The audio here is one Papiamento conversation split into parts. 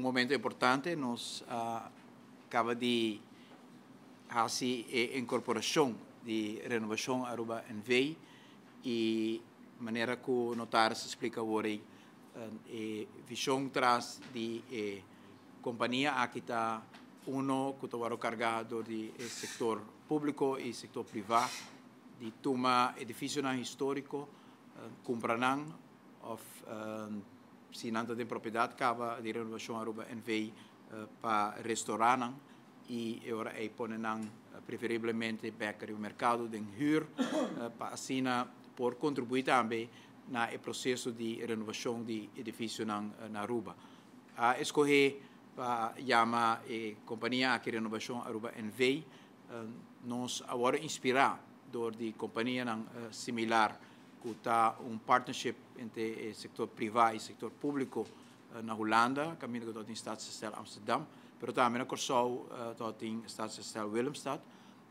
Momento importante, nos a caba di haci e incorporacion di Renovacion Aruba NV y manera cu notaris a splica awor e vision tras di e compania aki ta uno cu ta wordo carga door di e sector publico y sector priva di tuma edificionan historico, cumpra nan of si nan ta den propiedad caba di Renovacion Aruba NV pa restaura nan y e ora ey pone nan preferiblemente bek riba mercado den huur pa asina por contribui tambe na e proceso di renovacion di edificionan na Aruba. A escoge pa yama e compania aki Renovacion Aruba NV. Nos a worde inspira door di companianan similar cu ta un partnership entre e sector priva y sector publico na Hulanda, caminda cu tin Stadsherstel Amsterdam, pero tambe na Corsou tin Stadsherstel Willemstad.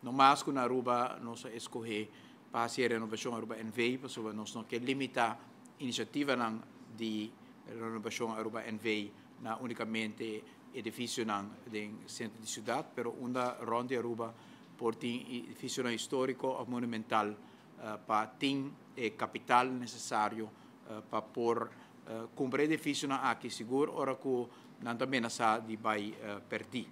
No mas cu na Aruba nos a escoge pa haci Renovacion Aruba NV, pasobra nos no kier limita iniciativanan di Renovacion Aruba NV na unicamente edificionan den centro di ciudad, pero unda rond di Aruba por tin edificionan historico of monumental pa tin e capital necesario pa por cumpra edificionan aki, sigur ora cu nan ta menasa di bay perdi.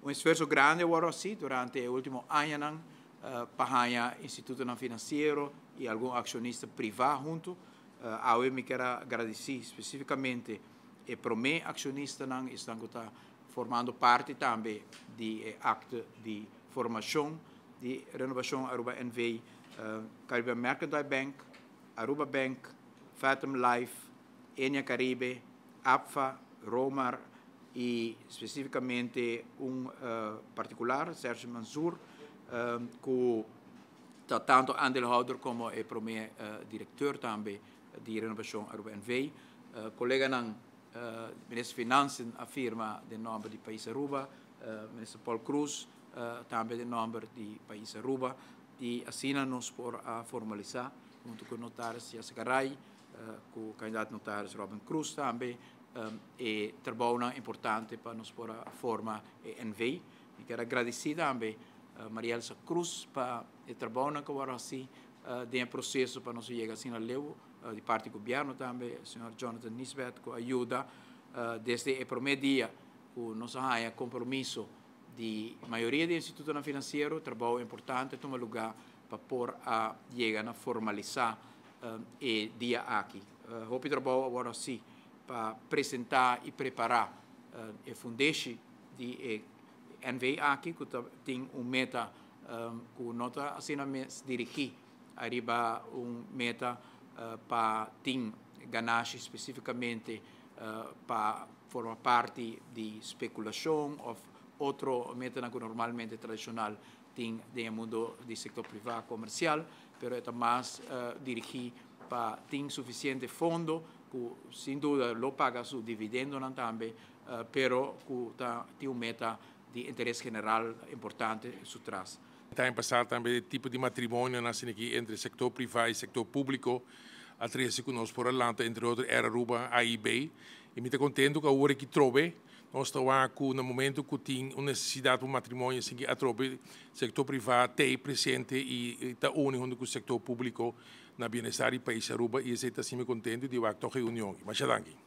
Un esfuerzo grandi a wordo haci durante e ultimo añanan pa haya institutonan financiero y algun accionista priva hunto. Awe mi kier a gradici specificamente e prome accionistanan, esnan cu ta formando parti tambe di e acte di formacion di Renovacion Aruba NV, Caribbean Mercantile Bank, Aruba Bank, Fathom Life, Ennia Caribe, APFA, Romar y specificamente un particular, Sergio Mansour, cu ta tanto aandeelhouder como e prome directeur tambe di Renovacion Aruba NV. Coleganan, Minister Financiën a firma den nomber di Pais Aruba, Minister Paul Croes tambe den nomber di Pais Aruba y asina nos por a formalisa hunto cu notaris Jessica Rai, cu candidato notaris Robin Croes tambe, e trabounan importante pa nos por a forma e NV. Mi kier a gradici tambe Marielsa Croes pa e trabounan cu a haci den e proceso pa nos yega asina leu, di parti gobierno tambe, señor Jonathan Nisbet, cu a yuda desde e prome dia cu nos a haya compromiso di mayoria di institutonan financiero. Trabou importante tuma lugar pa por a yega na formalisa e dia aki. Hopi trabou awor si pa presenta y prepara e fundeshi di e NV aki, cu tin un meta cu no ta asina mes dirigi ariba un meta pa tin ganashi specificamente pa forma parti di speculacion of otro meta cu normalmente tradicional tin den mundo di sector priva comercial, pero ta mas dirigi pa tin suficiente fondo cu sin duda lo paga su dividendonan tambe, pero cu tin un meta di interes general importante su tras. Ta pasa tambe tipo di matrimonio aki entre sector priva y sector publico, a trece cu nos por lanta entre otro Air Aruba, AIB, y mi ta contento cu awor aki trobe nos ta na momento cu tin un necesidad pa un matrimonio asina cu atrobe sector priva ta presente y ta uni hunto cu e sector publico na bienestar di pais Aruba y esey ta asina contento di e union. Masha danki.